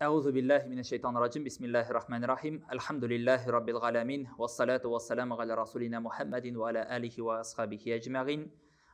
Әгъузу биллаһи минәш шайтанир раҗим. Бисмиллаһир рахманир рахим. Әлхәмдүлиллаһи раббил галәмин. Вассалату вассаламу галя расулина Мухаммадин ва аля алихи ва асхабихи әҗмәгыйн.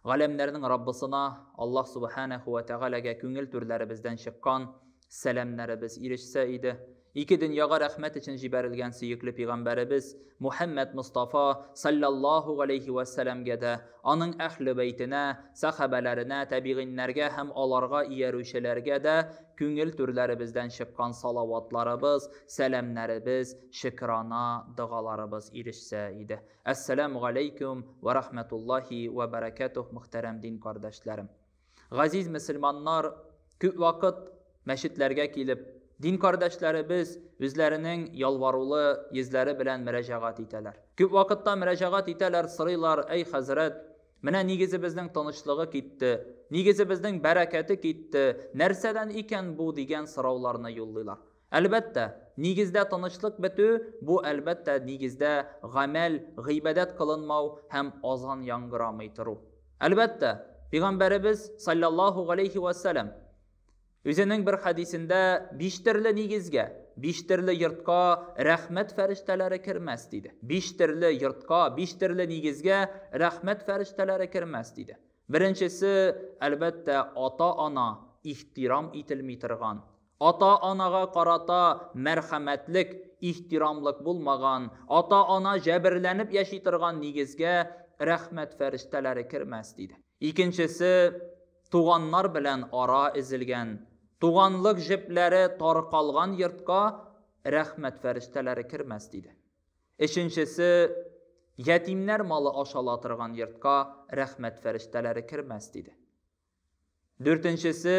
Галәмнәрнең Раббысына, Аллаһ субханәһу ва тәгаләгә күңел түрләребездән чыккан сәламнәребез ирешсә иде. Ике дөньяга рәхмәт өчен җибәрелгән сөекле пигамбәребез Мухәммәд Мостафа салләллаһу галәйһи вә сәләмгә дә, аның әһле бәйтенә, сәхабәләренә, тәбигыйннәргә һәм аларга иярүчеләргә дә күңел түрләребездән чыккан салаватларыбыз, сәламнәребез, шөкрана догаларыбыз ирешсә иде. Әссәләмү галәйкүм вә рахмәтуллаһи вә бәрәкәтүһ, мөхтәрәм дин кардәшләрем! Газиз мөселманнар, күп вакыт мәчетләргә килеп, дин кардәшләребез үзләренең ялварулы йөзләре белән мөрәҗәгать итәләр. Күп вакытта мөрәҗәгать итәләр, сорыйлар, әй хәзрәт, менә нигезебезнең тынычлыгы китте, нигезебезнең бәрәкәте китте, нәрсәдән икән бу дигән сорауларны юллыйлар. Әлбәттә, нигездә тынычлык бетү, бу, әлбәттә, нигездә гамәл, гыйбадәт кылынмау һәм азан яңгырамый тору. Әлбәттә, Пәйгамбәребез, салләллаһу галәйһи вә сәлам, үзенең бер хәдисендә биш төрле нигезгә, биш төрле йортка рәхмәт фәрештәләре кермәс, диде. Биш төрле йортка, биш төрле нигезгә рәхмәт фәрештәләре кермәс, диде. Беренчесе, әлбәттә, ата-ана ихтирам ителми торган, Ата-анага карата мәрхәмәтлек, ихтирамлык булмаган, ата-ана җәберләнеп яши торган нигезгә рәхмәт фәрештәләре кермәс, диде. Икенчесе, туганнар белән ара өзелгән, туганлык җепләре таркалган йортка рәхмәт фәрештәләре кермәс, диде. Өченчесе, ятимнәр малы ашала торган йортка рәхмәт фәрештәләре кермәс, диде. Дүртенчесе,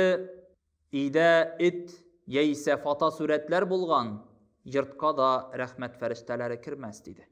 өйдә эт яисә фотосурәтләр булган йортка да рәхмәт фәрештәләре кермәс, диде.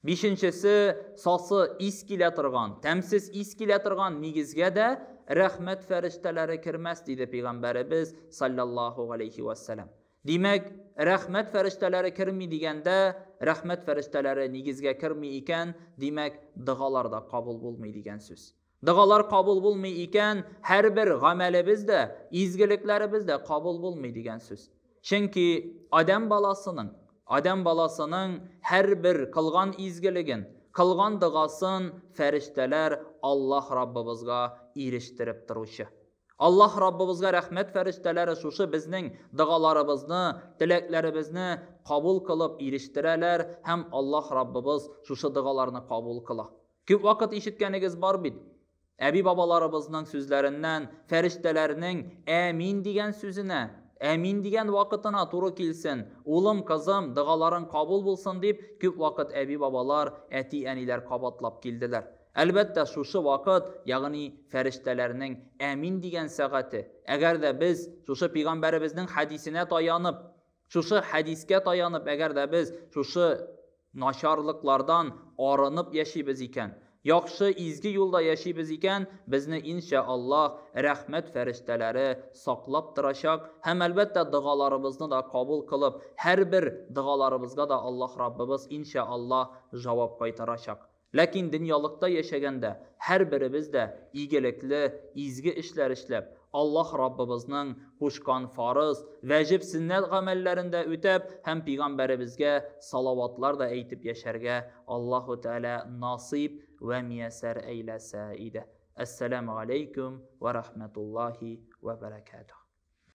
Бишенчесе, сасы ис килә торган, тәмсез ис килә торган нигезгә дә рәхмәт фәрештәләре кермәс, диде пәйгамбәребез саллаллаһу галәйһи вәссәлам. Димәк, рәхмәт фәрештәләре керми дигәндә, рәхмәт фәрештәләре нигезгә керми икән, димәк, догалар да кабул булмый дигән сүз. Догалар кабул булмый икән, һәрбер гамәлебез дә, изгелекләребез дә кабул булмый дигән сүз. Чөнки адәм баласының, адәм баласының һәрбер кылган изгелеген, кылган догасын фәрештәләр Аллаһ Раббыбызга ирештереп торучы. Аллаһ Раббыбызга рәхмәт фәрештәләре шушы безнең догаларыбызны, теләкләребезне кабул кылып ирештерәләр һәм Аллаһ Раббыбыз шушы догаларны кабул кыла. Күп вакыт ишеткәнегез бар бит. Әби-бабаларыбызның сүзләреннән фәрештәләрнең әмин дигән сүзенә, әмин дигән вакытына туры килсен, улым, кызым, догаларың кабул булсын дип, күп вакыт әби-бабалар, әти-әниләр кабатлап килделәр. Әлбәттә, шушы вакыт, ягъни фәрештәләрнең әмин дигән сәгате, әгәр дә без шушы пигамбәребезнең хәдисенә таянып, Шушы хәдискә таянып, әгәр дә без шушы начарлыклардан арынып яшибез икән, яхшы, изге юлда яшибез икән, безне, иншә Аллаһ, рәхмәт фәрештәләре саклап торачак һәм, әлбәттә, догаларыбызны да кабул кылып, һәрбер догаларыбызга да Аллаһ Раббыбыз, иншә Аллаһ, җавап кайтарачак. Ләкин дөньялыкта яшәгәндә һәрберебез дә игелекле, изге эшләр эшләп, Аллаһ Раббыбызның кушкан фарыз, вәҗеп сөннәт гамәлләрен дә үтәп һәм пигамбәребезгә салаватлар да әйтеп яшәргә Аллаһу Тәгалә насыйп вә миясәр әйләсә иде. Әссәламү галәйкүм вә рахмәтуллаһи вә бәрәкәтүһ.